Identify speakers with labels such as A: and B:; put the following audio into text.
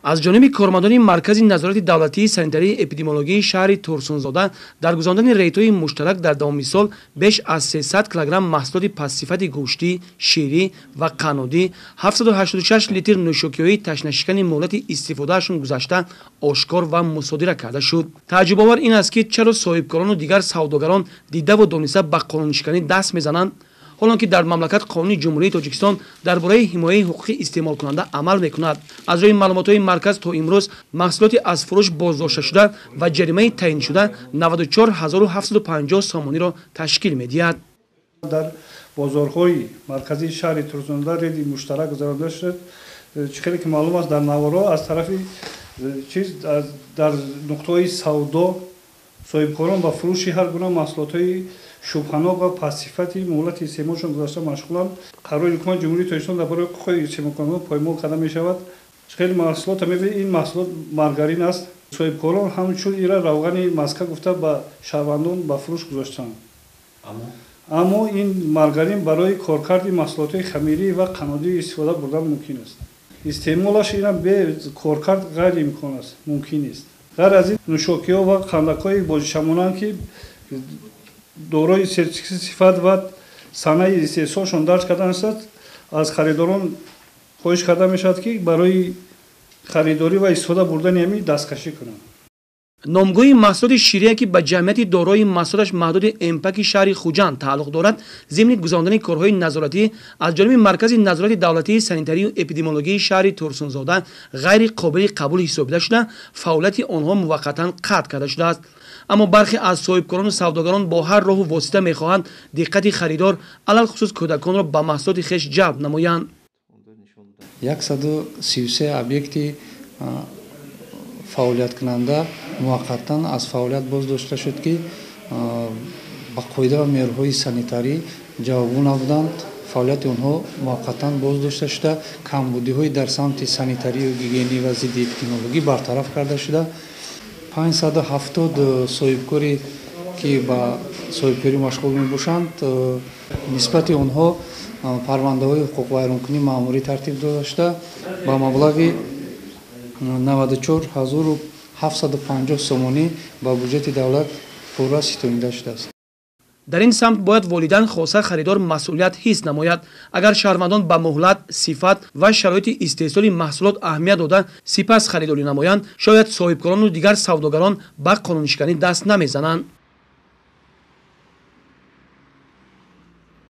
A: Аз ҷониби кормандони Маркази назорати давлатии санитарии эпидемиологии шаҳри Турсунзода дар гузарондани рейдҳои муштарак дар давоми сол беш аз 300 килограмм маҳсулоти пастсифати гӯштӣ, ширӣ ва қаннодӣ, 786 литр нӯшокиҳои ташнашикани муҳлати истифодаашон гузашта ошкор ва мусодира карда шуд. Тааҷҷубовар ин аст, ки чаро соҳибкорону дигар савдогарон дидаву дониста ба қонуншиканӣ даст мезананд, ҳолон ки дар мамлакат Қонуни Ҷумҳурии Тоҷикистон дар бораи ҳимояи ҳуқуқи истеъмолкунанда амал мекунад. Аз рӯи маълумотҳои марказ то имрӯз маҳсулоти аз фурӯш боздошташуда ва ҷаримаи таъиншуда 94 750 сомониро ташкил медиҳад.
B: Дар бозорҳои марказии шаҳри Турсунзода рейди муштарак гузаронида шуд. Чӣ хеле ки маълум аст, дар наворҳо аз тарафи чиз дар нуқтаҳои савдо соҳибкорон ба фурӯши ҳар гуна маҳсулотҳои шубҳанок ва пастсифати муҳлати истеъмолшон гузашта машғуланд. Қарори Ҳукумати Ҷумҳурии Тоҷикистон дар бораи ҳуқуқи истеъмолкунандагон поймол карда мешавад. Хеле маҳсулота мебинед, ин маҳсулот маргарин аст. Соҳибкорон ҳамчун ира равғани маска гуфта ба шаҳрвандон ба фурӯш гузоштанд, аммо ин маргарин барои коркарди маҳсулотҳои хамирӣ ва қаннодӣ истифода бурдан мумкин аст. Истеъмолаш ина бе коркард ғайриимкон аст, мумкин нест. Ғайр аз ин, нӯшокиҳо ва қандакҳои бозичамонанд, ки дорои сертификати сифат ва санаи истеҳсолшон дарҷ карда нашудааст. Аз харидорон хоҳиш карда мешавад, ки барои харидорӣ ва истифода бурдани ҳамин дасткашӣ кунанд.
A: Номгӯи маҳсулоти ширие, ки ба ҷамъияти дорои маҳсулоташ маҳдуди Эмпаки шаҳри Хуҷанд тааллуқ дорад, зимни гузарондани корҳои назоратӣ аз ҷониби Маркази назорати давлатии санитарию эпидемиологии шаҳри Турсунзода ғайри қобили қабул ҳисобида шуда, фаъолияти онҳо муваққатан қатъ карда шудааст. Аммо бархе аз соҳибкорону савдогарон бо ҳар роҳу восита мехоҳанд диққати харидор, алалхусус кӯдаконро ба маҳсулоти хеш ҷалб намоянд.
C: 133 объекти фаъолияткунанда муваққатан аз фаъолият боздошта шуд, ки ба қоида ва меъёрҳои санитарӣ ҷавобгӯ набуданд. Фаъолияти онҳо муваққатан боздошта шуда, камбудиҳои дар самти санитарию гигиенӣ ва зидди эпидемиологӣ бартараф карда шуда. 570 соҳибкоре, ки ба соҳибкорӣ машғул мебошанд, нисбати онҳо парвандаҳои ҳуқуқвайронкунӣ маъмурӣ тартиб дода шуда, ба маблағи 94 750 сомонӣ ба буҷети давлат пурра ситонида шудааст.
A: Дар ин самт бояд волидайн, хоса харидор, масъулият ҳис намояд. Агар шаҳрвандон ба муҳлат, сифат ва шароити истеҳсоли маҳсулот аҳамият дода, сипас харидорӣ намоянд, шояд соҳибкорону дигар савдогарон ба қонуншиканӣ даст намезананд.